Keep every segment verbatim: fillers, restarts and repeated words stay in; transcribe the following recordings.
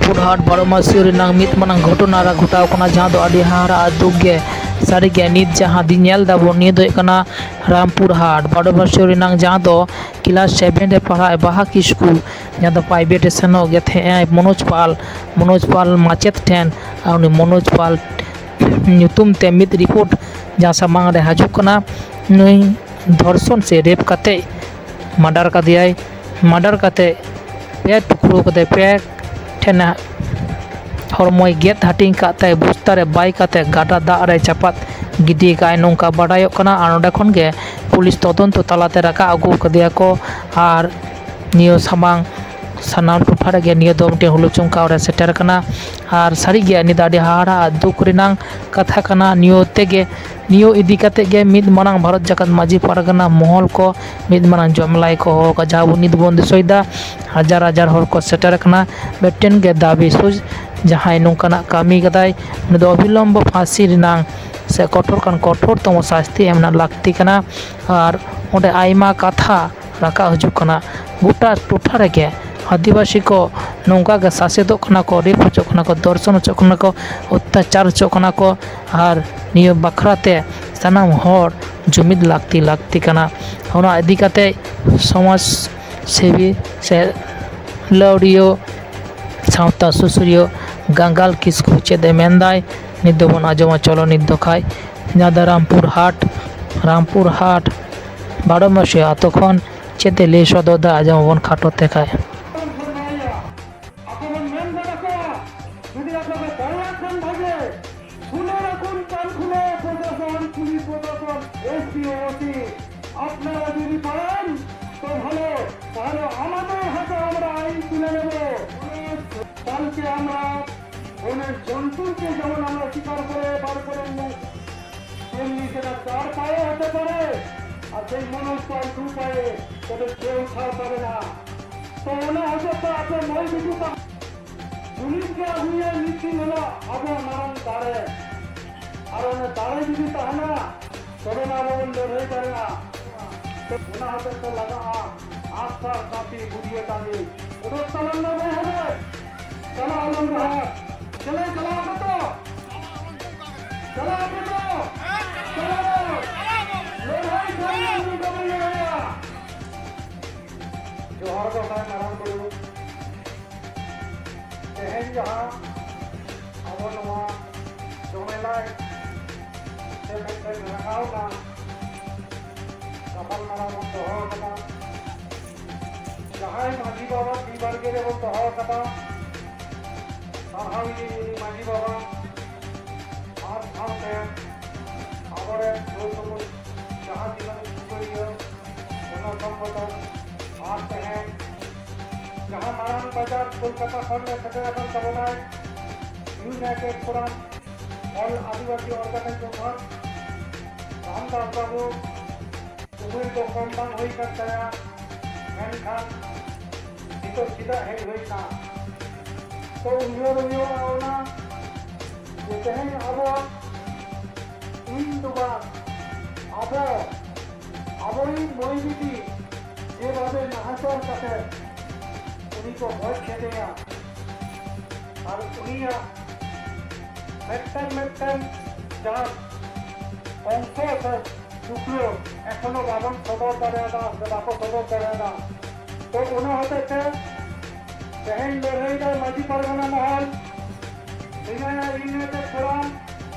ᱨᱟᱢᱯᱩᱨᱦᱟᱴ ᱵᱟᱨᱚᱢᱟᱥᱤᱭᱟᱹ ᱨᱮᱱᱟᱜ ᱢᱤᱫ ᱢᱟᱨᱟᱝ ᱜᱷᱚᱴᱚᱱᱟ ᱨᱮ ᱜᱷᱚᱴᱟᱣ ᱠᱟᱱᱟ, ᱡᱟᱦᱟᱸ ᱫᱚ ᱟᱹᱰᱤ ᱦᱟᱦᱟᱲᱟ ᱟᱨ ᱫᱩᱠ ᱜᱮ᱾ ᱥᱟᱹᱨᱤᱜᱮ ᱱᱤᱛ ᱡᱟᱦᱟᱸ ᱫᱤᱱ ᱧᱮᱞ ᱫᱟᱵᱚᱱ, ᱱᱤᱭᱟᱹ ᱫᱚ ᱦᱩᱭᱩᱜ ᱠᱟᱱᱟ ᱨᱟᱢᱯᱩᱨᱦᱟᱴ ᱵᱟᱨᱚᱢᱟᱥᱤᱭᱟᱹ ᱨᱮᱱᱟᱜ, ᱡᱟᱦᱟᱸ ᱫᱚ ᱠᱮᱞᱟᱥ ᱥᱮᱵᱷᱮᱱ ᱨᱮ ᱯᱟᱲᱦᱟᱜ ᱵᱟᱦᱟ ᱠᱤᱥᱠᱩ, ᱡᱟᱦᱟᱸ ᱫᱚ ᱯᱨᱟᱭᱵᱷᱮᱴ ᱮ ᱥᱮᱱᱚᱜ ᱜᱮ ᱛᱟᱦᱮᱸᱜ ᱟᱭ ᱢᱚᱱᱳᱡᱽ ᱯᱟᱞ, ᱢᱚᱱᱳᱡᱽ ᱯᱟᱞ ᱢᱟᱪᱮᱫ ᱴᱷᱮᱱ᱾ ᱟᱨ ᱩᱱᱤ ᱢᱚᱱᱳᱡᱽ ᱯᱟᱞ ᱧᱩᱛᱩᱢ ᱛᱮ ᱢᱤᱫ ᱨᱤᱯᱳᱨᱴ ᱡᱟᱦᱟᱸ ᱥᱟᱢᱟᱝ ᱨᱮ ᱦᱤᱡᱩᱜ ᱠᱟᱱᱟ, ᱱᱩᱭ ᱫᱷᱚᱨᱥᱚᱱ ᱥᱮ ᱨᱮᱯ ᱠᱟᱛᱮ ᱢᱟᱰᱟᱨ ᱠᱟᱫᱮᱭᱟᱭ᱾ ᱢᱟᱰᱟᱨ ᱠᱟᱛᱮ ᱯᱮ ᱴᱩᱠᱨᱳ ᱠᱟᱛᱮ ᱯᱮ ᱴᱷᱮᱱ ᱦᱚᱲᱢᱚᱭ ᱜᱮᱫ ᱦᱟᱹᱴᱤᱧ ᱠᱟᱫ ᱛᱟᱭ, ᱵᱚᱥᱛᱟ ᱨᱮ ᱵᱟᱭ ᱠᱟᱛᱮ ᱜᱟᱰᱟ ᱫᱟᱜ ᱨᱮ ᱪᱟᱯᱟᱫ ᱜᱤᱰᱤ ᱠᱟᱜᱼᱟᱭ, ᱱᱚᱝᱠᱟ ᱵᱟᱰᱟᱭᱚᱜ ᱠᱟᱱᱟ᱾ ᱟᱨ ᱚᱸᱰᱮ ᱠᱷᱚᱱ ᱜᱮ ᱯᱩᱞᱤᱥ ᱛᱚᱫᱚᱱᱛᱚ ᱛᱟᱞᱟᱛᱮ ᱨᱟᱠᱟᱵ ᱟᱹᱜᱩ ᱠᱟᱫᱮᱭᱟ ᱠᱚ᱾ ᱟᱨ ᱱᱤᱭᱟᱹ ᱥᱟᱢᱟᱝ ᱥᱟᱱᱟᱢ ᱴᱚᱴᱷᱟ ᱨᱮᱜᱮ ᱱᱤᱭᱟᱹ ᱫᱚ ᱢᱤᱫᱴᱮᱱ ᱦᱩᱞᱩᱪᱚᱝᱠᱟᱣ ᱨᱮ ᱥᱮᱴᱮᱨ ᱠᱟᱱᱟ᱾ ᱟᱨ ᱥᱟᱹᱨᱤᱜᱮ ᱱᱤᱭᱟᱹ ᱫᱚ ᱟᱹᱰᱤ ᱦᱟᱦᱟᱲᱟ ᱟᱨ ᱫᱩᱠ ᱨᱮᱱᱟᱝ ᱠᱟᱛᱷᱟ ᱠᱟᱱᱟ᱾ ᱱᱤᱭᱟᱹ ᱛᱮᱜᱮ, ᱱᱤᱭᱟᱹ ᱤᱫᱤ ᱠᱟᱛᱮ ᱜᱮ ᱢᱤᱫ ᱢᱟᱨᱟᱝ ᱵᱷᱟᱨᱚᱛ ᱡᱟᱠᱟᱛ ᱢᱟᱹᱡᱷᱤ ᱯᱟᱨᱜᱟᱱᱟ ᱢᱚᱦᱚᱞ ᱠᱚ ᱢᱤᱫ ᱢᱟᱨᱟᱝ ᱡᱚᱢᱞᱟᱭ ᱠᱚ ᱦᱚᱦᱚ ᱟᱠᱟᱫ, ᱡᱟᱦᱟᱸ ᱵᱚ ᱱᱤᱛ ᱵᱚᱱ ᱫᱤᱥᱟᱹᱭᱮᱫᱟ, ᱦᱟᱡᱟᱨ ᱦᱟᱡᱟᱨ ᱦᱚᱲ ᱠᱚ ᱥᱮᱴᱮᱨ ᱟᱠᱟᱱᱟ᱾ ᱢᱤᱫᱴᱮᱱ ᱜᱮ ᱫᱟᱹᱵᱤ ᱥᱩᱡᱽ, ᱡᱟᱦᱟᱸᱭ ᱱᱚᱝᱠᱟᱱᱟᱜ ᱠᱟᱹᱢᱤ ᱠᱟᱫᱟᱭ, ᱩᱱᱤ ᱫᱚ ᱚᱵᱤᱞᱚᱢᱵᱚ ᱯᱷᱟᱸᱥᱤ ᱨᱮᱱᱟᱝ ᱥᱮ ᱠᱚᱴᱷᱳᱨ ᱠᱷᱚᱱ ᱠᱚᱴᱷᱳᱨᱛᱚᱢᱚ ᱥᱟᱥᱛᱤ ᱮᱢ ᱨᱮᱱᱟᱜ ᱞᱟᱹᱠᱛᱤ ᱠᱟᱱᱟ᱾ ᱟᱨ ᱚᱸᱰᱮ ᱟᱭᱢᱟ ᱠᱟᱛᱷᱟ ᱨᱟᱠᱟᱵ ᱦᱤᱡᱩᱜ ᱠᱟᱱᱟ᱾ ᱜᱚᱴᱟ ᱴᱚᱴᱷᱟ ᱨᱮᱜᱮ ᱟᱹᱫᱤᱵᱟᱹᱥᱤ ᱠᱚ ᱱᱚᱝᱠᱟ ᱜᱮ ᱥᱟᱥᱮᱛᱚᱜ ᱠᱟᱱᱟ ᱠᱚ, ᱨᱮᱯ ᱦᱚᱪᱚᱜ ᱠᱟᱱᱟ ᱠᱚ, ᱫᱚᱨᱥᱚᱱ ᱦᱚᱪᱚᱜ ᱠᱟᱱᱟ ᱠᱚ, ᱚᱛᱛᱟᱪᱟᱨ ᱦᱚᱪᱚᱜ ᱠᱟᱱᱟ ᱠᱚ᱾ ᱟᱨ ᱱᱤᱭᱟᱹ ᱵᱟᱠᱷᱨᱟ ᱛᱮ ᱥᱟᱱᱟᱢ ᱦᱚᱲ ᱡᱩᱢᱤᱫ ᱞᱟᱹᱠᱛᱤ, ᱞᱟᱹᱠᱛᱤ ᱠᱟᱱᱟ᱾ ᱚᱱᱟ ᱤᱫᱤ ᱠᱟᱛᱮ ᱥᱚᱢᱟᱡᱽ ᱥᱮᱵᱤ ᱥᱮ ᱞᱟᱹᱣᱲᱤᱭᱟᱹ, ᱥᱟᱶᱛᱟ ᱥᱩᱥᱟᱹᱨᱤᱭᱟᱹ ᱜᱟᱝᱜᱟᱞ ᱠᱤᱥᱠᱩ ᱪᱮᱫ ᱮ ᱢᱮᱱᱫᱟᱭ, ᱱᱤᱛ ᱫᱚᱵᱚᱱ ᱟᱸᱡᱚᱢᱟ᱾ ᱪᱚᱞᱚ ᱱᱤᱛ ᱫᱚ ᱠᱷᱟᱡ ᱡᱟᱦᱟᱸ ᱫᱚ ᱨᱟᱢᱯᱩᱨ ᱦᱟᱴ, ᱨᱟᱢᱯᱩᱨ ᱦᱟᱴ ᱵᱟᱨᱚ ᱢᱟᱹᱥᱤᱭᱟᱹ ᱟᱛᱳ ᱠᱷᱚᱱ ᱪᱮᱫ ᱮ ᱞᱟᱹᱭ ᱥᱚᱫᱚᱨ ᱫᱟ, ᱟᱸᱡᱚᱢ ᱟᱵᱚᱱ ᱠᱷᱟᱴᱚ ᱛᱮ ᱠᱷᱟᱡ᱾ ᱟᱠᱚ ᱵᱚᱱ ᱢᱮᱱ ᱜᱚᱫ ᱟᱠᱚᱣᱟ, ᱡᱩᱫᱤ ᱟᱯᱮ ᱯᱮ ᱫᱟᱲᱮᱭᱟᱜ ᱠᱷᱟᱱ ᱵᱷᱟᱜᱮ, ᱠᱷᱩᱞᱟᱹ ᱨᱟᱠᱷᱩᱱ ᱯᱟᱱᱠᱷᱩᱞᱟᱹ ᱯᱨᱚশাসন, পুলিশ প্রশাসন, এসপি ওসি, আপনারা যদি পারেন তো ভালো, তাহলে আমাদের হাতে আমরা আইন তুলে নেব। কালকে আমরা বনের জন্তুকে যেমন আমরা শিকার করে বার করে নিয়ে আসি, তেমনি সেটা চার পায়ে হতে পারে, আর সেই মনোজ পাল দু পায়ে, তবে কেউ ছাড় পাবে না। ᱛᱚ ᱚᱱᱟ ᱦᱚᱛᱮᱡ ᱛᱮ ᱟᱯᱮ ᱢᱟᱹᱭ ᱵᱤᱴᱤ ᱛᱟᱠᱚ ᱡᱩᱢᱤᱫ ᱜᱮ ᱟᱹᱜᱩᱭᱟ, ᱢᱤᱫ ᱫᱤᱱ ᱦᱤᱞᱳᱜ ᱟᱵᱚ ᱢᱟᱨᱟᱝ ᱫᱟᱲᱮ᱾ ᱟᱨ ᱚᱱᱟ ᱫᱟᱲᱮ ᱡᱩᱫᱤ ᱛᱟᱦᱮᱱᱟ, ᱛᱚᱵᱮ ᱱᱟ ᱟᱵᱚ ᱵᱚᱱ ᱞᱟᱹᱲᱦᱟᱹᱭ ᱫᱟᱲᱮᱭᱟᱜᱼᱟ᱾ ᱛᱚ ᱚᱱᱟ ᱦᱚᱛᱮᱡ ᱛᱮ ᱞᱟᱜᱟᱜᱼᱟ ᱟᱜᱼᱥᱟᱨ, ᱠᱟᱹᱯᱤ, ᱵᱩᱰᱤᱭᱟᱹ ᱴᱟᱺᱰᱤ᱾ ᱚᱰᱚᱠ ᱛᱟᱵᱚᱱ ᱢᱮ ᱵᱚᱭᱦᱟ ᱨᱮ᱾ ᱪᱟᱞᱟᱜ ᱪᱟᱞᱟᱣ ᱠᱟᱛᱮ, ᱪᱟᱞᱟᱣ ᱠᱟᱛᱮ, ᱪᱟᱞᱟᱣ᱾ ᱞᱟᱹᱲᱦᱟᱹᱭ ᱠᱷᱟᱱ ᱫᱚ ᱵᱟᱵᱚᱱ ᱞᱟᱹᱲᱦᱟᱹᱭᱟ᱾ ᱡᱚᱦᱟᱨ ᱜᱚᱸᱥᱟᱭ ᱢᱟᱨᱟᱝ ᱵᱩᱨᱩ᱾ ᱛᱮᱦᱮᱧ ᱡᱟᱦᱟᱸ ᱟᱵᱚ ᱱᱚᱣᱟ ᱡᱚᱢᱮᱞᱟᱭ ᱥᱮ ᱢᱤᱫᱴᱮᱱ ᱨᱟᱠᱟᱵ ᱮᱱᱟ, ᱜᱟᱯᱟᱞᱢᱟᱨᱟᱣ ᱵᱚᱱ ᱫᱚᱦᱚ ᱟᱠᱟᱫᱟ, ᱡᱟᱦᱟᱸᱭ ᱢᱟᱹᱡᱷᱤ ᱵᱟᱵᱟ ᱛᱤ ᱵᱟᱲᱜᱮ ᱨᱮᱵᱚᱱ ᱫᱚᱦᱚ ᱟᱠᱟᱫᱟ, ᱥᱟᱨᱦᱟᱣ ᱤᱧ ᱩᱱᱤ ᱢᱟᱹᱡᱷᱤ ᱵᱟᱵᱟ ᱟᱨ ᱥᱟᱶᱛᱮ ᱟᱵᱚᱨᱮᱱ ᱥᱩᱨ ᱥᱩᱯᱩᱨ ᱡᱟᱦᱟᱸ ᱛᱤᱱᱟᱹᱜ ᱥᱩᱥᱟᱹᱨᱤᱭᱟᱹ, ᱚᱱᱟ ᱥᱚᱝᱜᱚᱴᱷᱚᱱ ᱟᱨ ᱛᱮᱦᱮᱧ ᱡᱟᱦᱟᱸ ᱢᱟᱨᱟᱝ ᱵᱟᱡᱟᱨ ᱠᱳᱞᱠᱟᱛᱟ ᱠᱷᱚᱱ ᱞᱮ ᱥᱮᱴᱮᱨ ᱟᱠᱟᱱ ᱛᱟᱵᱚᱱᱟᱭ United Forum All ᱟᱹᱫᱤᱵᱟᱹᱥᱤ Organization, ᱨᱟᱢᱫᱟᱥ ᱵᱟᱹᱵᱩ, ᱩᱢᱮᱨ ᱫᱚ ᱠᱚᱢ ᱵᱟᱝ ᱦᱩᱭ ᱠᱟᱱ ᱛᱟᱭᱟ, ᱢᱮᱱᱠᱷᱟᱱ ᱱᱤᱛᱚᱜ ᱪᱮᱫᱟᱜ ᱦᱮᱡ ᱦᱩᱭ ᱮᱱᱟ? ᱛᱚ ᱩᱭᱦᱟᱹᱨ ᱦᱩᱭᱩᱜᱼᱟ ᱚᱱᱟ ᱡᱮ ᱛᱮᱦᱮᱧ ᱟᱵᱚ, ᱤᱧ ᱫᱚ ᱵᱟᱝ, ᱟᱵᱚ, ᱟᱵᱚᱨᱤᱡ ᱢᱟᱹᱭ ᱵᱤᱴᱤ ᱡᱮᱵᱷᱟᱵᱮ ᱱᱟᱦᱟᱪᱟᱨ ᱠᱟᱛᱮ ᱩᱱᱤ ᱠᱚ ᱜᱚᱡ ᱠᱮᱫᱮᱭᱟ, ᱟᱨ ᱩᱱᱤᱭᱟᱜ ᱢᱤᱫᱴᱮᱱ ᱢᱤᱫᱴᱮᱱ ᱡᱟᱦᱟᱸ ᱚᱝᱥᱚ ᱥᱮ ᱴᱩᱠᱨᱟᱹ ᱮᱠᱷᱚᱱᱳ ᱵᱟᱵᱚᱱ ᱥᱚᱫᱚᱨ ᱫᱟᱲᱮᱭᱟᱫᱟ ᱥᱮ ᱵᱟᱠᱚ ᱥᱚᱫᱚᱨ ᱫᱟᱲᱮᱭᱟᱫᱟ᱾ ᱛᱚ ᱚᱱᱟ ᱦᱚᱛᱮᱡ ᱛᱮ ᱛᱮᱦᱮᱧ ᱞᱟᱹᱲᱦᱟᱹᱭ ᱫᱟᱭ ᱢᱟᱹᱡᱷᱤ ᱯᱟᱨᱜᱟᱱᱟ ᱢᱚᱦᱚᱞ, ᱤᱱᱟᱹ United Forum,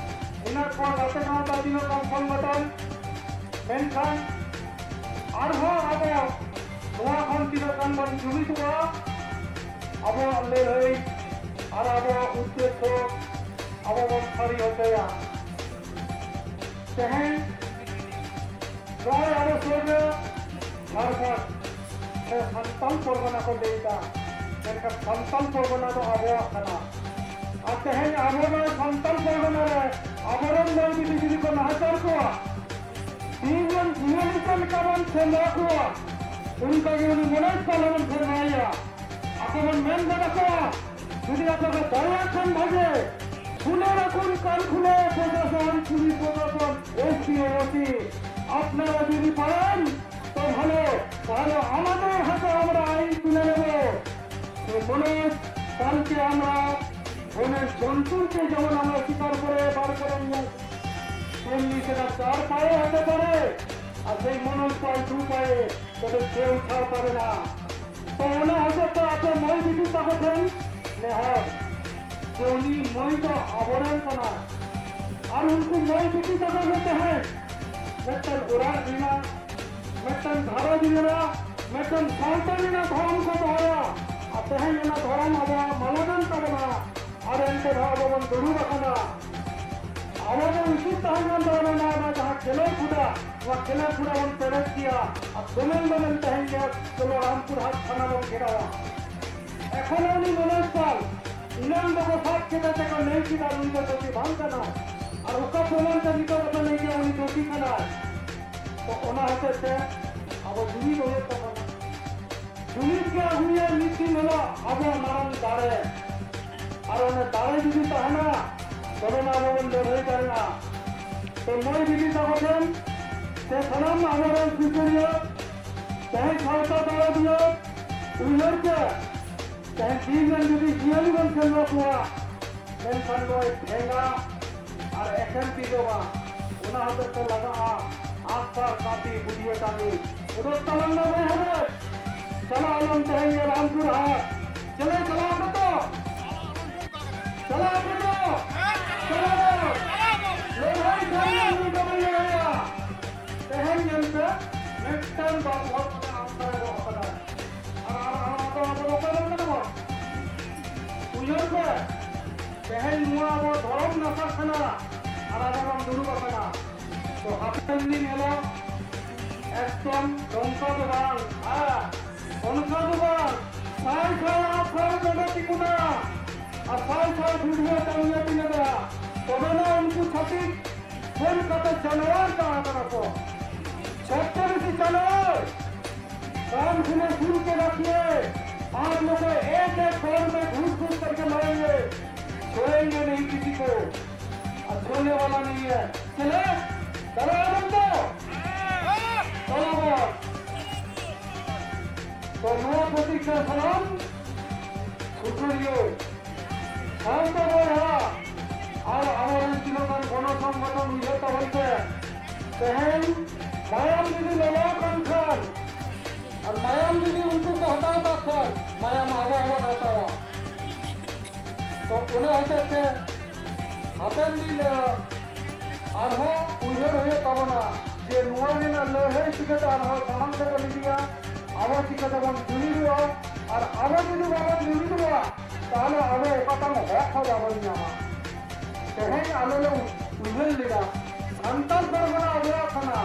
ᱤᱱᱟᱹ ᱯᱚᱨ ᱜᱟᱛᱮ ᱜᱟᱶᱛᱟ ᱟᱹᱫᱤᱱᱟ ᱠᱚᱢ ᱥᱚᱝᱜᱚᱴᱷᱚᱱ᱾ ᱢᱮᱱᱠᱷᱟᱱ ᱟᱨᱦᱚᱸ ᱟᱵᱚ ᱱᱚᱣᱟ ᱠᱷᱚᱱ ᱛᱤᱱᱟᱹᱜ ᱜᱟᱱ ᱵᱚᱱ ᱡᱩᱢᱤᱫᱚᱜᱼᱟ, ᱟᱵᱚᱣᱟᱜ ᱞᱟᱹᱲᱦᱟᱹᱭ ᱟᱨ ᱟᱵᱚᱣᱟᱜ ᱩᱫᱽᱫᱮᱥᱥᱚ ᱟᱵᱚ ᱵᱚᱱ ᱥᱟᱹᱨᱤ ᱦᱚᱪᱚᱭᱟ᱾ ᱛᱮᱦᱮᱧ ᱱᱚᱜᱼᱚᱭ ᱟᱵᱚ ᱥᱩᱨ ᱨᱮ ᱡᱷᱟᱲᱠᱷᱚᱸᱰ ᱥᱮ ᱥᱟᱱᱛᱟᱞ ᱯᱚᱨᱜᱚᱱᱟ ᱠᱚ ᱞᱟᱹᱭ ᱮᱫᱟ, ᱢᱮᱱᱠᱷᱟᱱ ᱥᱟᱱᱛᱟᱞ ᱯᱚᱨᱜᱚᱱᱟ ᱫᱚ ᱟᱵᱚᱣᱟᱜ ᱠᱟᱱᱟ᱾ ᱟᱨ ᱛᱮᱦᱮᱧ ᱟᱵᱚ ᱱᱚᱣᱟ ᱥᱟᱱᱛᱟᱞ ᱯᱚᱨᱜᱚᱱᱟ ᱨᱮ ᱟᱵᱚᱨᱮᱱ ᱢᱟᱹᱭ ᱵᱤᱴᱤ ᱡᱩᱫᱤ ᱠᱚ ᱱᱟᱦᱟᱪᱟᱨ ᱠᱚᱣᱟ, ᱵᱤᱨ ᱨᱮᱱ ᱡᱤᱭᱟᱹᱞᱤ ᱪᱮᱫ ᱞᱮᱠᱟ ᱵᱚᱱ ᱥᱮᱸᱫᱽᱨᱟ ᱠᱚᱣᱟ, ᱚᱱᱠᱟᱜᱮ ᱩᱱᱤ ᱢᱚᱱᱳᱡᱽ ᱯᱟᱞ ᱦᱚᱸᱵᱚᱱ ᱥᱮᱸᱫᱽᱨᱟᱭᱮᱭᱟ᱾ ᱟᱠᱚ ᱵᱚᱱ ᱢᱮᱱ ᱜᱚᱫ ᱟᱠᱚᱣᱟ, ᱡᱩᱫᱤ ᱟᱯᱮ ᱯᱮ ᱫᱟᱲᱮᱭᱟᱜ ᱠᱷᱟᱱ ᱵᱷᱟᱜᱮ, ᱥᱩᱱᱮᱨᱟᱠᱩᱱ ᱠᱟᱱᱠᱷᱩᱞᱮ ᱯᱨᱚᱥᱟᱥᱚᱱ, ᱯᱩᱞᱤᱥ ᱯᱨᱚᱥᱟᱥᱚᱱ, S P O C, আপনারা যদি পারেন তো ভালো, তাহলে আমাদের হাতে আমরা আইন তুলে নেব। তো মনোজ পালকে আমরা ᱢᱚᱱᱮ ᱡᱚᱱᱛᱩᱨ ᱛᱮ ᱡᱮᱢᱚᱱ আমরা শিকার করে বার করে নিয়ে আসি, তেমনি সেটা চার পায়ে হতে পারে, আর সেই মনন পাল দু পায়ে, তবে কেউ ছাড় পাবে না। ᱛᱚ ᱚᱱᱟ ᱦᱚᱛᱮᱡ ᱛᱮ ᱟᱯᱮ ᱢᱟᱹᱭ ᱵᱤᱴᱤ ᱛᱟᱠᱚ ᱴᱷᱮᱱ ᱱᱮᱦᱚᱨ, ᱡᱮ ᱩᱱᱤ ᱢᱟᱹᱭ ᱫᱚ ᱟᱵᱚᱨᱮᱱ ᱠᱟᱱᱟᱭ᱾ ᱟᱨ ᱩᱱᱠᱩ ᱢᱟᱹᱭ ᱵᱤᱴᱤ ᱛᱟᱠᱚ ᱜᱮ ᱛᱮᱦᱮᱧ ᱢᱤᱫᱴᱟᱝ ᱚᱲᱟᱜ ᱨᱮᱱᱟᱜ, ᱢᱤᱫᱴᱟᱝ ᱜᱷᱟᱨᱚᱸᱡᱽ ᱨᱮᱱᱟᱜ, ᱢᱤᱫᱴᱟᱝ ᱥᱟᱶᱛᱟ ᱨᱮᱱᱟᱜ ᱫᱷᱚᱨᱚᱢ ᱠᱚ ᱫᱚᱦᱚᱭᱟ᱾ ᱟᱨ ᱛᱮᱦᱮᱧ ᱚᱱᱟ ᱫᱷᱚᱨᱚᱢ ᱟᱵᱚᱣᱟᱜ ᱢᱟᱞᱚᱴᱮᱱ ᱛᱟᱵᱚᱱᱟ᱾ ᱟᱨ ᱮᱱᱛᱮ ᱨᱮᱦᱚᱸ ᱟᱵᱚ ᱵᱚᱱ ᱫᱩᱲᱩᱵ ᱟᱠᱟᱱᱟ᱾ ᱟᱵᱚ ᱫᱚ ᱩᱪᱤᱛ ᱛᱟᱦᱮᱸ ᱠᱟᱱ ᱛᱟᱵᱚᱱᱟ ᱱᱚᱣᱟ ᱡᱟᱦᱟᱸ ᱠᱷᱮᱞᱳᱰ ᱜᱚᱰᱟ, ᱱᱚᱣᱟ ᱠᱷᱮᱞᱳᱰ ᱜᱚᱰᱟ ᱵᱚᱱ ᱯᱮᱨᱮᱡ ᱠᱮᱭᱟ᱾ ᱟᱨ ᱫᱚᱢᱮᱞ ᱫᱚᱢᱮᱞ ᱛᱮᱦᱮᱧ ᱜᱮ ᱪᱚᱞᱚ ᱨᱟᱢᱯᱩᱨ ᱦᱟᱴ ᱛᱷᱟᱱᱟ ᱵᱚᱱ ᱜᱷᱮᱨᱟᱣᱟ᱾ ᱮᱠᱷᱚᱱ ᱩᱱᱤ ᱢᱚᱱᱳᱡᱽ ᱯᱟᱞ ᱮᱱᱟᱝ ᱫᱚᱠᱚ ᱥᱟᱵ ᱠᱮᱫᱮ ᱛᱮᱠᱚ ᱞᱟᱹᱭ ᱠᱮᱫᱟ ᱱᱩᱭ ᱫᱚ ᱫᱳᱥᱤ ᱵᱟᱝ ᱠᱟᱱᱟᱭ᱾ ᱟᱨ ᱚᱠᱟ ᱯᱨᱚᱢᱟᱱ ᱛᱮ ᱱᱤᱛᱚᱜ ᱫᱚᱯᱮ ᱞᱟᱹᱭ ᱠᱮᱫᱟ ᱩᱱᱤ ᱫᱳᱥᱤ ᱠᱟᱱᱟᱭ? ᱛᱚ ᱚᱱᱟ ᱦᱚᱛᱮᱡ ᱛᱮ ᱟᱵᱚ ᱡᱩᱢᱤᱫ ᱦᱩᱭᱩᱜ ᱛᱟᱵᱚᱱᱟ᱾ ᱡᱩᱢᱤᱫ ᱜᱮ ᱟᱹᱜᱩᱭᱟ ᱢᱤᱫ ᱫᱤᱱ ᱦᱤᱞᱳᱜ ᱟᱵᱚᱣᱟᱜ ᱢᱟᱨᱟᱝ ᱫᱟᱲᱮ᱾ ᱟᱨ ᱚᱱᱟ ᱫᱟᱲᱮ ᱡᱩᱫᱤ ᱛᱟᱦᱮᱱᱟ, ᱛᱚᱵᱮ ᱢᱟ ᱟᱵᱚ ᱵᱚᱱ ᱞᱟᱹᱲᱦᱟᱹᱭ ᱫᱟᱲᱮᱭᱟᱜᱼᱟ᱾ ᱛᱚ ᱢᱟᱹᱭ ᱵᱤᱴᱤ ᱛᱟᱠᱚ ᱴᱷᱮᱱ ᱥᱮ ᱥᱟᱱᱟᱢ ᱟᱵᱚᱨᱮᱱ ᱥᱩᱥᱟᱹᱨᱤᱭᱟᱹ, ᱛᱮᱦᱮᱧ ᱥᱟᱶᱛᱟ ᱫᱟᱲᱮ ᱫᱤᱭᱟᱹ ᱩᱭᱦᱟᱹᱨ ᱛᱮ ᱛᱮᱦᱮᱧ ᱫᱤᱱ ᱨᱮᱱ ᱡᱩᱫᱤ ᱡᱤᱭᱟᱹᱞᱤ ᱵᱚᱱ ᱥᱮᱸᱫᱽᱨᱟ ᱠᱚᱣᱟ, ᱢᱮᱱᱠᱷᱟᱱ ᱱᱚᱜᱼᱚᱭ ᱴᱷᱮᱸᱜᱟ ᱟᱨ ᱮᱠᱷᱮᱱ ᱛᱤ ᱫᱚ ᱵᱟᱝ, ᱚᱱᱟ ᱦᱚᱛᱮᱡ ᱛᱮ ᱞᱟᱜᱟᱜᱼᱟ ᱟᱜᱼᱥᱟᱨ, ᱠᱟᱹᱯᱤ, ᱵᱩᱰᱷᱤᱭᱟᱹ ᱴᱟᱺᱰᱤ᱾ ᱩᱰᱩᱠ ᱛᱟᱞᱟᱝ ᱢᱮ ᱵᱚᱭᱦᱟ ᱨᱮ, ᱪᱟᱞᱟᱜ ᱟᱞᱚᱢ ᱛᱮᱦᱮᱧ ᱜᱮ ᱨᱟᱢᱯᱩᱨ ᱦᱟᱴ᱾ ᱪᱮᱞᱮ ᱪᱟᱞᱟᱜ ᱟᱯᱮ ᱛᱚ? ᱪᱟᱞᱟᱜ ᱟᱯᱮ ᱛᱚ? ᱪᱟᱞᱟᱜ ᱟᱵᱚᱱ᱾ ᱞᱟᱹᱲᱦᱟᱹᱭ ᱠᱷᱟᱱ ᱫᱚ ᱱᱩᱭ ᱫᱚ ᱵᱟᱹᱧ ᱞᱟᱹᱲᱦᱟᱹᱭᱟ᱾ ᱛᱮᱦᱮᱧ ᱧᱮᱞ ᱯᱮ, ᱢᱤᱫᱴᱟᱝ ᱵᱟᱯ ᱦᱚᱲ ᱠᱟᱱᱟ ᱟᱜᱼᱥᱟᱨ ᱮ ᱜᱚᱜ ᱟᱠᱟᱫᱟ᱾ ᱟᱨ, ᱟᱨ, ᱟᱨ ᱟᱵᱚ, ᱟᱵᱚ ᱫᱚ ᱚᱠᱚᱭ ᱵᱚᱱ ᱠᱟᱱᱟ ᱵᱚᱱ? ᱩᱭᱦᱟᱹᱨ ᱯᱮ, ᱛᱮᱦᱮᱧ ᱱᱚᱣᱟ ᱟᱵᱚ ᱫᱷᱚᱨᱚᱢ ᱱᱟᱥᱟᱜ ᱠᱟᱱᱟ ᱟᱨ ᱟᱵᱚ ᱵᱚᱱ ᱫᱩᱲᱩᱵ ᱟᱠᱟᱱᱟ᱾ ᱛᱚ ᱦᱟᱯᱮᱱ ᱫᱤᱱ ᱦᱤᱞᱳᱜ ᱮᱠᱫᱚᱢ ᱱᱚᱝᱠᱟ ᱫᱚ ᱵᱟᱝ, ᱦᱮᱸ, ᱚᱱᱠᱟ ᱫᱚ ᱵᱟᱝ, ᱥᱟᱭ ᱥᱟᱭ ᱟᱜᱼᱥᱟᱨ ᱱᱚᱰᱮ ᱛᱤᱸᱜᱩᱱᱟ ᱟᱨ ᱥᱟᱭ ᱥᱟᱭ ᱵᱷᱤᱰᱤᱭᱳ ᱠᱟᱹᱢᱤᱭᱟᱹ ᱛᱤᱸᱜᱩᱱᱟ, ᱛᱚᱵᱮᱱᱟ ᱩᱱᱠᱩ ᱪᱷᱟᱹᱛᱤᱠ ᱠᱳᱞᱠᱟᱛᱟ ᱡᱟᱱᱣᱟᱨ ᱠᱟᱱᱟ ᱠᱟᱱᱟ ᱠᱚ᱾ ᱪᱷᱚᱛᱨᱤᱥᱤ ᱡᱟᱱᱣᱟᱨ, कान खुले सुन के रखिए, आप लोग को एक एक कौर में घुस घुस करके मारेंगे, छोड़ेंगे नहीं किसी को। और छोड़ने वाला नहीं है। चले, चलो आनंद, चलो बस। तो नवा प्रतीक्षा सलाम, सुखरियो। ᱥᱟᱶᱛᱮ ᱵᱚᱭᱦᱟ ᱟᱨ ᱟᱵᱚᱨᱮᱱ ᱛᱤᱱᱟᱹᱜ ᱜᱟᱱ ᱜᱚᱱᱚ ᱥᱚᱝᱜᱚᱴᱷᱚᱱ ᱩᱭᱦᱟᱹᱨ ᱛᱟᱵᱚᱱ ᱯᱮ᱾ ᱛᱮᱦᱮᱧ ᱢᱟᱭᱟᱢ ᱡᱩᱫᱤ ᱞᱚᱞᱚ ᱠᱟᱱ ᱠᱷᱟᱱ ᱟᱨ ᱢᱟᱭᱟᱢ ᱡᱩᱫᱤ ᱩᱱᱠᱩ ᱠᱚ ᱦᱟᱛᱟᱣ ᱠᱟᱜ ᱠᱷᱟᱱ ᱢᱟᱭᱟᱢ ᱟᱵᱚ ᱦᱚᱸᱵᱚᱱ ᱦᱟᱛᱟᱣᱟ᱾ ᱛᱚ ᱚᱱᱟ ᱦᱚᱛᱮᱡ ᱛᱮ ᱦᱟᱯᱮᱱ ᱫᱤᱱ ᱨᱮ ᱟᱨᱦᱚᱸ ᱩᱭᱦᱟᱹᱨ ᱦᱩᱭᱩᱜ ᱛᱟᱵᱚᱱᱟ ᱡᱮ ᱱᱚᱣᱟ ᱨᱮᱱᱟᱜ ᱞᱟᱹᱲᱦᱟᱹᱭ ᱪᱤᱠᱟᱹᱛᱮ ᱟᱨᱦᱚᱸ ᱥᱟᱢᱟᱝ ᱥᱮᱫ ᱵᱚᱱ ᱤᱫᱤᱭᱟ, ᱟᱵᱚ ᱪᱤᱠᱟᱹ ᱛᱮᱵᱚᱱ ᱡᱩᱢᱤᱫᱚᱜᱼᱟ, ᱟᱨ ᱟᱵᱚ ᱡᱩᱫᱤ ᱵᱟᱵᱚᱱ ᱡᱩᱢᱤᱫᱚᱜᱼᱟ ᱛᱟᱦᱚᱞᱮ ᱟᱵᱚ ᱚᱠᱟᱴᱟᱜ ᱦᱚᱠ ᱦᱚᱸ ᱵᱟᱵᱚᱱ ᱧᱟᱢᱟ᱾ ᱛᱮᱦᱮᱧ ᱟᱞᱮ ᱞᱮ ᱩᱭᱦᱟᱹᱨ ᱞᱮᱫᱟ ᱥᱟᱱᱛᱟᱲ ᱯᱟᱨᱜᱟᱱᱟ ᱟᱵᱚᱣᱟᱜ ᱠᱟᱱᱟ,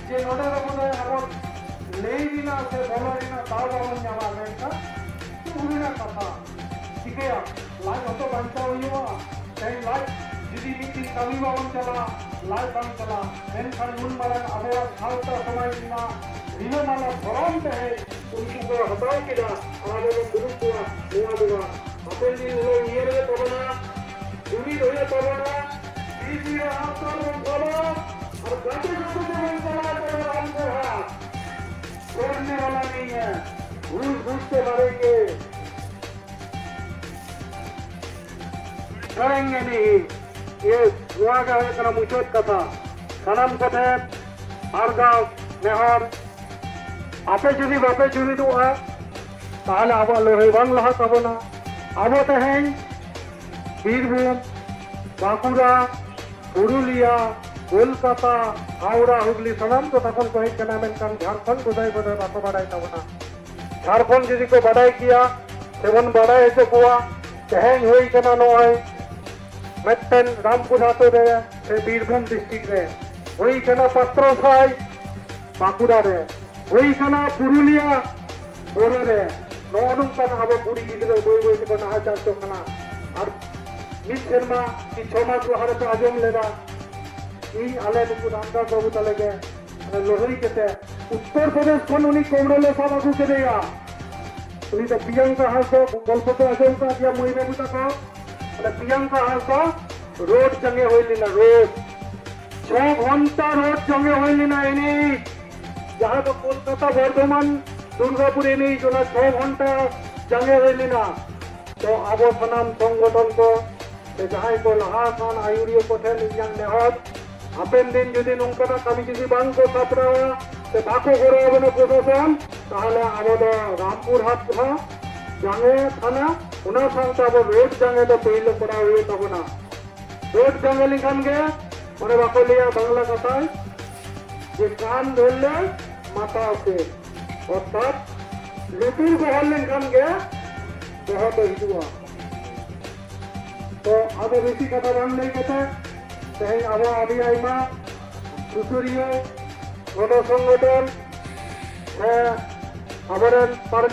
ᱡᱮ ᱱᱚᱰᱮ ᱫᱚ ᱵᱚᱞᱮ ᱟᱵᱚ ᱞᱟᱹᱭ ᱨᱮᱱᱟᱜ ᱥᱮ ᱵᱚᱞᱚ ᱨᱮᱱᱟᱜ ᱫᱟᱣ ᱵᱟᱵᱚᱱ ᱧᱟᱢᱟ, ᱢᱮᱱᱠᱷᱟᱱ ᱫᱩᱠ ᱨᱮᱱᱟᱜ ᱠᱟᱛᱷᱟ᱾ ᱪᱤᱠᱟᱹᱭᱟ, ᱞᱟᱡ ᱦᱚᱸᱛᱚ ᱵᱟᱧᱪᱟᱣ ᱦᱩᱭᱩᱜᱼᱟ᱾ ᱛᱮᱦᱮᱧ ᱞᱟᱡ ᱡᱩᱫᱤ ᱢᱤᱫ ᱫᱤᱱ ᱠᱟᱹᱢᱤ ᱵᱟᱵᱚᱱ ᱪᱟᱞᱟᱜᱼᱟ, ᱞᱟᱡ ᱵᱟᱝ ᱪᱟᱞᱟᱜᱼᱟ, ᱢᱮᱱᱠᱷᱟᱱ ᱱᱩᱱ ᱢᱟᱨᱟᱝ ᱟᱵᱚᱣᱟᱜ ᱥᱟᱶᱛᱟ ᱥᱚᱢᱟᱡᱽ ᱨᱮᱱᱟᱜ ᱨᱤᱞᱟᱹᱢᱟᱞᱟ ᱫᱷᱚᱨᱚᱢ ᱛᱮᱦᱮᱧ ᱩᱱᱠᱩ ᱠᱚ ᱦᱟᱛᱟᱣ ᱠᱮᱫᱟ, ᱟᱨ ᱟᱵᱚ ᱵᱚᱱ ᱫᱩᱲᱩᱵ ᱠᱚᱣᱟ᱾ ᱱᱚᱣᱟ ᱫᱚ ᱵᱟᱝ, ᱦᱟᱯᱮᱱ ᱫᱤᱱ ᱦᱤᱞᱳᱜ ᱩᱭᱦᱟᱹᱨ ᱦᱩᱭᱩᱜ ᱛᱟᱵᱚᱱᱟ, ᱡᱩᱢᱤᱫ ᱦᱩᱭᱩᱜ ᱛᱟᱵᱚᱱᱟ, ᱛᱤ ᱛᱤ ᱨᱮ ᱟᱜ ᱥᱟᱨ ᱵᱚᱱ ᱥᱟᱵᱟ, ᱟᱨ ᱜᱟᱛᱮ ᱜᱟᱛᱮ ᱛᱮᱵᱚᱱ ᱪᱟᱞᱟᱣ ᱠᱟᱱᱟ ᱨᱟᱢ ᱜᱚᱲᱦᱟ᱾ ᱥᱚᱨᱱᱮ ᱣᱟᱞᱟ ᱱᱤᱭᱮ ᱵᱷᱩᱞ ᱵᱷᱩᱞ ᱛᱮ ᱢᱟᱨᱮ ᱜᱮ ᱠᱟᱨᱮᱝᱜᱮ ᱱᱤᱦᱤ᱾ ᱤᱭᱮᱥ, ᱱᱚᱣᱟ ᱜᱮ ᱦᱩᱭᱩᱜ ᱠᱟᱱᱟ ᱢᱩᱪᱟᱹᱫ ᱠᱟᱛᱷᱟ᱾ ᱥᱟᱱᱟᱢ ᱠᱚᱴᱷᱮᱱ ᱟᱨᱫᱟᱥ ᱱᱮᱦᱚᱨ, ᱟᱯᱮ ᱡᱩᱫᱤ ᱵᱟᱯᱮ ᱡᱩᱢᱤᱫᱚᱜᱼᱟ, ᱛᱟᱦᱚᱞᱮ ᱟᱵᱚᱣᱟᱜ ᱞᱟᱹᱲᱦᱟᱹᱭ ᱵᱟᱝ ᱞᱟᱦᱟᱜ ᱛᱟᱵᱚᱱᱟ᱾ ᱟᱵᱚ ᱛᱮᱦᱮᱧ ᱵᱤᱨᱵᱷᱩᱢ, ᱵᱟᱸᱠᱩᱲᱟ, ᱯᱩᱨᱩᱞᱤᱭᱟ, ᱠᱳᱞᱠᱟᱛᱟ, ᱦᱟᱣᱲᱟ, ᱦᱩᱜᱽᱞᱤ ᱥᱟᱱᱟᱢ ᱴᱚᱴᱷᱟ ᱠᱷᱚᱱ ᱠᱚ ᱦᱮᱡ ᱠᱟᱱᱟ, ᱢᱮᱱᱠᱷᱟᱱ ᱡᱷᱟᱲᱠᱷᱚᱸᱰ ᱜᱚᱫᱟᱭ ᱜᱚᱫᱟᱭ ᱵᱟᱠᱚ ᱵᱟᱲᱟᱭ ᱛᱟᱵᱚᱱᱟ᱾ ᱡᱷᱟᱲᱠᱷᱚᱸᱰ ᱡᱩᱫᱤ ᱠᱚ ᱵᱟᱰᱟᱭ ᱠᱮᱭᱟ ᱥᱮᱵᱚᱱ ᱵᱟᱰᱟᱭ ᱦᱚᱪᱚ ᱠᱚᱣᱟ, ᱛᱮᱦᱮᱧ ᱦᱩᱭ ᱠᱟᱱᱟ ᱱᱚᱜᱼᱚᱭ ᱢᱤᱫᱴᱮᱱ ᱨᱟᱢᱯᱩᱨ ᱟᱛᱳ ᱨᱮ ᱥᱮ ᱵᱤᱨᱵᱷᱩᱢ ᱰᱤᱥᱴᱨᱤᱠᱴ ᱨᱮ ᱦᱩᱭ ᱠᱟᱱᱟ ᱯᱟᱛᱨᱚ ᱥᱟᱭ, ᱵᱟᱸᱠᱩᱲᱟ ᱨᱮ ᱦᱩᱭ ᱠᱟᱱᱟ ᱯᱩᱨᱩᱞᱤᱭᱟ ᱵᱳᱨᱳ ᱨᱮ᱾ ᱱᱚᱜᱼᱚ ᱱᱚᱝᱠᱟᱱ ᱟᱵᱚ ᱠᱩᱲᱤ ᱜᱤᱫᱽᱨᱟᱹ ᱵᱟᱹᱭ ᱵᱟᱹᱭ ᱛᱮᱠᱚ ᱱᱟᱦᱟᱪᱟᱨ ᱪᱚᱜ ᱠᱟᱱᱟ᱾ ᱟᱨ ᱢᱤᱫ ᱥᱮᱨᱢᱟ ᱠᱤ ᱪᱷᱚ ᱢᱟᱥ ᱞᱟᱦᱟ ᱨᱮᱯᱮ ᱟᱸᱡᱚᱢ ᱞᱮᱫᱟ, ᱤᱧ ᱟᱞᱮ ᱱᱩᱠᱩ ᱨᱟᱢᱫᱟᱥ ᱵᱟᱹᱵᱩ ᱛᱟᱞᱮ ᱜᱮ ᱞᱟᱹᱲᱦᱟᱹᱭ ᱠᱟᱛᱮ ᱩᱛᱛᱚᱨ ᱯᱨᱚᱫᱮᱥ ᱠᱷᱚᱱ ᱩᱱᱤ ᱠᱚᱢᱨᱮ ᱞᱮ ᱥᱟᱵ ᱟᱹᱜᱩ ᱠᱮᱫᱮᱭᱟ᱾ ᱩᱱᱤ ᱫᱚ ᱯᱤᱭᱟᱝᱠᱟ ᱦᱟᱸᱥᱫᱟ ᱜᱚᱞᱯᱚ ᱯᱮ ᱟᱸᱡᱚᱢ ᱠᱟᱜ ᱜᱮᱭᱟ ᱢᱟᱹᱭ ᱵᱟᱹᱵᱩ ᱛᱟᱠᱚ᱾ ᱚᱱᱟ ᱯᱤᱭᱟᱝᱠᱟ ᱦᱟᱸᱥᱫᱟ ᱨᱳᱰ ᱡᱟᱸᱜᱮ ᱦᱩᱭ ᱞᱮᱱᱟ, ᱨᱳᱰ᱾ ᱪᱷᱚ ᱜᱷᱚᱱᱴᱟ ᱨᱳᱰ ᱡᱟᱸᱜᱮ ᱦᱩᱭ ᱞᱮᱱᱟ ᱮᱱᱮᱡ, ᱡᱟᱦᱟᱸ ᱫᱚ ᱠᱳᱞᱠᱟᱛᱟ ᱵᱚᱨᱫᱷᱚᱢᱟᱱ ᱫᱩᱨᱜᱟᱯᱩᱨ ᱮᱱᱮᱡ, ᱚᱱᱟ ᱪᱷᱚ ᱜᱷᱚᱱᱴᱟ ᱡᱟᱸᱜᱮ ᱦᱩᱭ ᱞᱮᱱᱟ᱾ ᱛᱚ ᱟᱵᱚ ᱥᱟᱱᱟᱢ ᱥᱚᱝᱜᱚᱴᱷᱚᱱ ᱠᱚ ᱥᱮ ᱡᱟᱦᱟᱸᱭ ᱠᱚ ᱞᱟᱦᱟ ᱟᱠᱟᱱ ᱟᱹᱭᱩᱨᱤᱭᱟᱹ ᱠᱚᱴᱷᱮᱱ ᱤᱧᱟᱹᱜ ᱱᱮᱦᱚᱨ, ᱦᱟᱯᱮᱱ ᱫᱤᱱ ᱡᱩᱫᱤ ᱱᱚᱝᱠᱟᱱᱟᱜ ᱠᱟᱹᱢᱤ ᱡᱩᱫᱤ ᱵᱟᱝ ᱠᱚ ᱥᱟᱯᱲᱟᱣᱟ ᱥᱮ ᱵᱟᱠᱚ ᱜᱚᱲᱚ ᱟᱵᱚᱱᱟ ᱯᱨᱚᱥᱟᱥᱚᱱ, ᱛᱟᱦᱚᱞᱮ ᱟᱵᱚ ᱫᱚ ᱨᱟᱢᱯᱩᱨᱦᱟᱴ ᱦᱚᱸ ᱡᱟᱸᱜᱮ ᱛᱷᱟᱱᱟ, ᱚᱱᱟ ᱥᱟᱶᱛᱮ ᱟᱵᱚ ᱨᱳᱰ ᱡᱟᱸᱜᱮ ᱫᱚ ᱯᱟᱹᱭᱞᱟᱹ ᱠᱚᱨᱟᱣ ᱦᱩᱭᱩᱜ ᱛᱟᱵᱚᱱᱟ᱾ ᱨᱳᱰ ᱡᱟᱸᱜᱮ ᱞᱮᱱᱠᱷᱟᱱ ᱜᱮ, ᱚᱱᱮ ᱵᱟᱠᱚ ᱞᱟᱹᱭᱟ ᱵᱟᱝᱞᱟ ᱠᱟᱛᱷᱟᱭ ᱡᱮ ᱠᱟᱱ ᱫᱷᱚᱨᱞᱮ ᱢᱟᱛᱟ ᱥᱮ, ᱚᱨᱛᱷᱟᱛ ᱞᱩᱛᱩᱨ ᱜᱚᱦᱚᱲ ᱞᱮᱱᱠᱷᱟᱱ ᱜᱮ ᱵᱚᱦᱚᱜ ᱫᱚ ᱦᱤᱡᱩᱜᱼᱟ᱾ ᱛᱚ ᱟᱫᱚ ᱵᱮᱥᱤ ᱠᱟᱛᱷᱟ ᱵᱟᱝ ᱞᱟᱹᱭ ᱠᱟᱛᱮ, ᱛᱮᱦᱮᱧ ᱟᱵᱚ ᱟᱹᱰᱤ ᱟᱭᱢᱟ ᱥᱩᱥᱟᱹᱨᱤᱭᱟᱹ, ᱜᱚᱱᱚ ᱥᱚᱝᱜᱚᱴᱷᱚᱱ ᱥᱮ ᱟᱵᱚᱨᱮᱱ ᱯᱟᱨ-